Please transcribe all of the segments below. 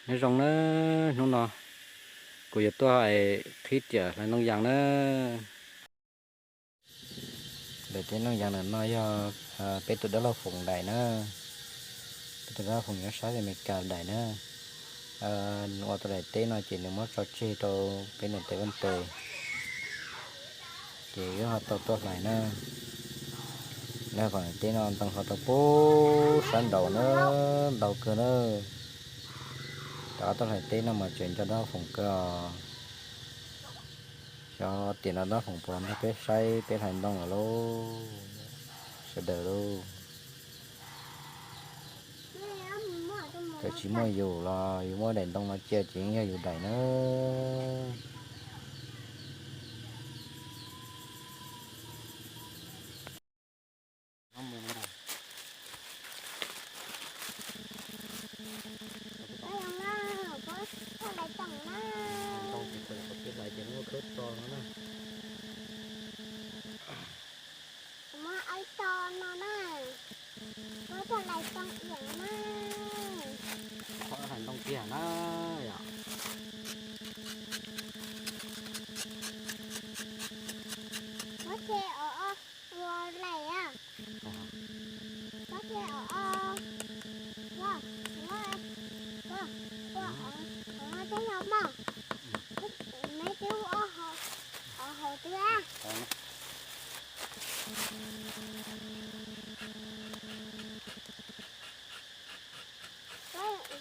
Nyob zoo na, hnub no kuv yuav tuaj qhib riam hlais ntoo yas na. Ntawm tej ntoo yas ntawm no yog peb tus dab laug Foom daim na. Peb tus dab laug Foom nyob sab Amelikas daim na. Nws ua tau daim teb no ces nws muab tso tseg rau peb ntawm tes vaj tes, ces wb ho tau tuaj hlais na. Lawv kom daim teb no ntoo hlo rau pub sab nraud na, ntau kawg na. Rov qab tuaj hlais teb no mas tseem nco dab laug Foom kawg os. Xyov tiam no dab laug Foom puas los nrog peb saib peb hlais ntoo lawm lauj, sawv daws lauj. Txawm tsis muaj yus los yus muaj daim ntoo no cia ces yeej yog yus daim na. Ntoo ces txawm kom peb hlais ces muab khawb tso no na. Muab aib to no na. Muab txoj hlais too iam na. Qhov hlais ntoo tiag na yom. Muab tseg os, ua laim a. Muab tseg os, ua, ua, ua, ua, ua tej no mog. Neb twb ua hauv twg a?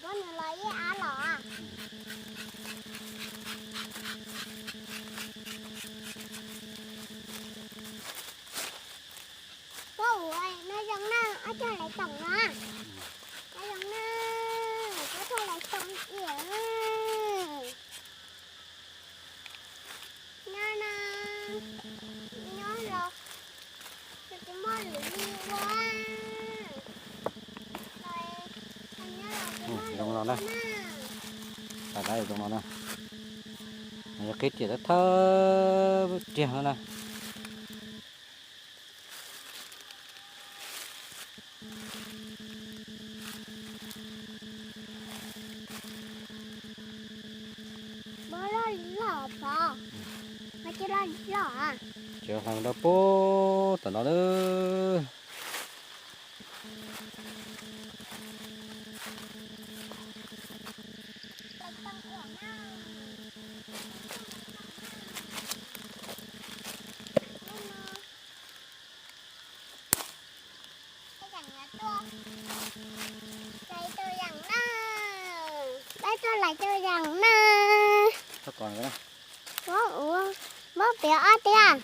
Koj nws los ib ab los. Koj ua no zoo na, ob cog lawv toom no. No zoo na, koj cog lawv toom iam. Nyob no, nyob los, tsis muaj lwm li ua. Zoo no na. Tais dab zoo no na. Nws yog qhib riam thawj thawj riam no na. Tsis hlais rau pub tom no na. Lawv tuaj hlais rau yas na. Lawv tuaj hlais rau yas na. Muab ua, muab piav ob tiag.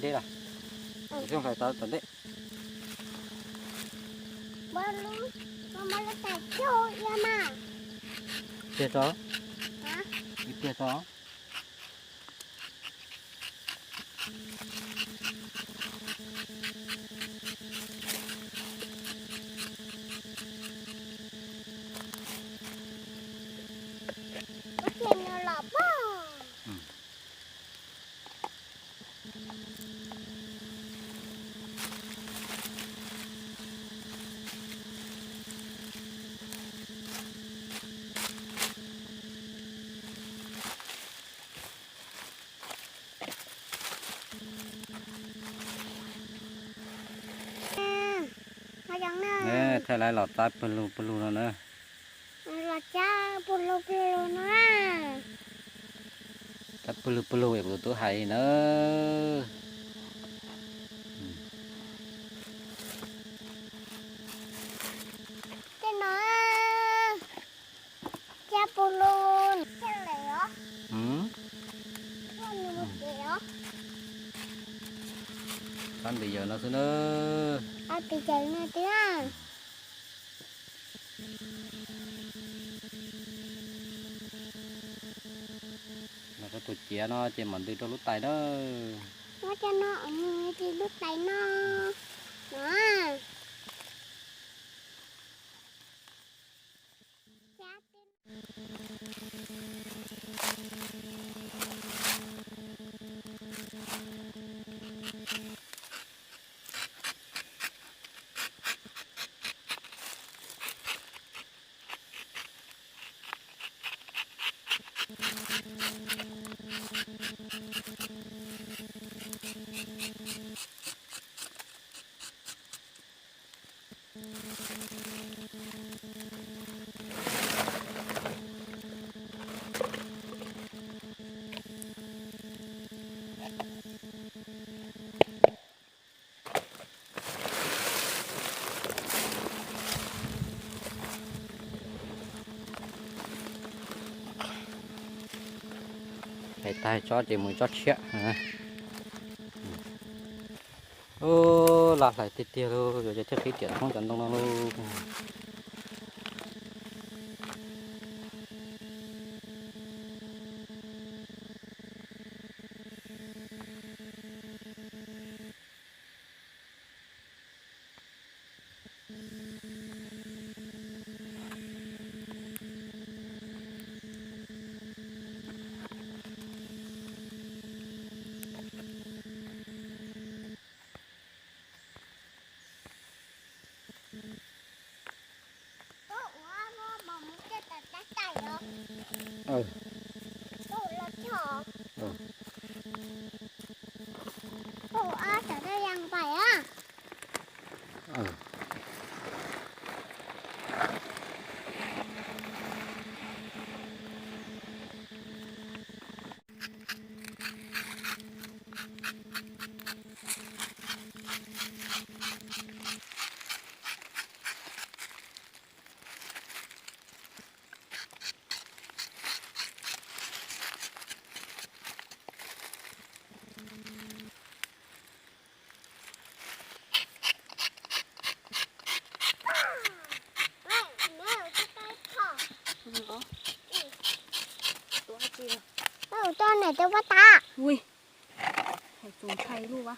Deb los, xyov hlais tau tom ntej. Pliag tso, ib pliag tso. Thaij lawv los txav pawg lug pawg lug no na. Los txav pawg lug pawg lug no. Txav pawg lug pawg lug es kuv tus tub hais li na. Tej no txav pawg lug, txav lawm os. Txav ntws yawm no xwb na. Txav ntws yawm no xwb na. Los rau tus ciav no ces mam ntws rau lub tais na. Muab cov no ntws lub tais no. No. Hlais tag tsob ces mus tsob tshiab. Ua, laj hlais tiag tiag lauj, yuav ces thiaj qhib riam thoob cov ntoo no lauj. Tau nai tau pab tas. Ui, hais txaus ntshai lub a.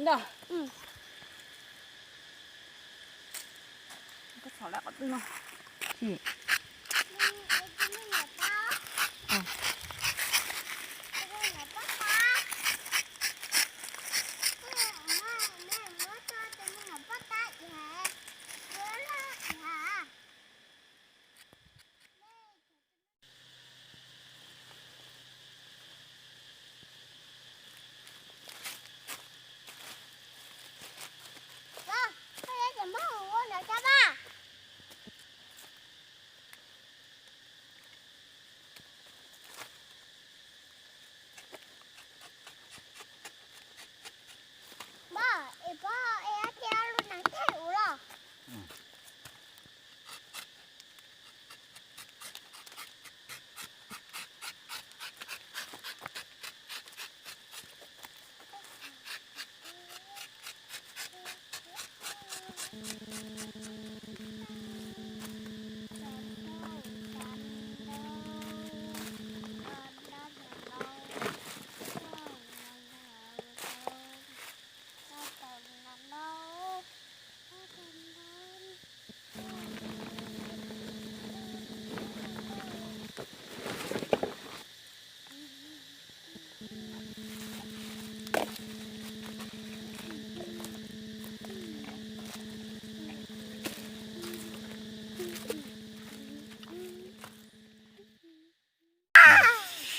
Ntag. Koj txhom lawm qhov twg no? Tsis.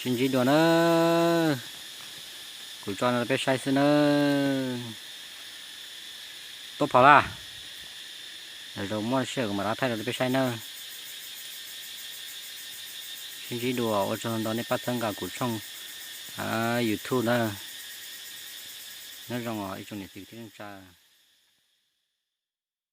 Sib ntsib dua na, kuv tso no rau peb saib xwb na. Tuaj phom lawm, lwm zaus muaj sij hawm kuv mam rov thaij rau peb saib na. Sib ntsib dua, ua tsaug ntau nej pab txhawb nqa kuv tshooj YouTube na. Nyob zoo os ib tsoom niam txiv kwv tij neej tsa.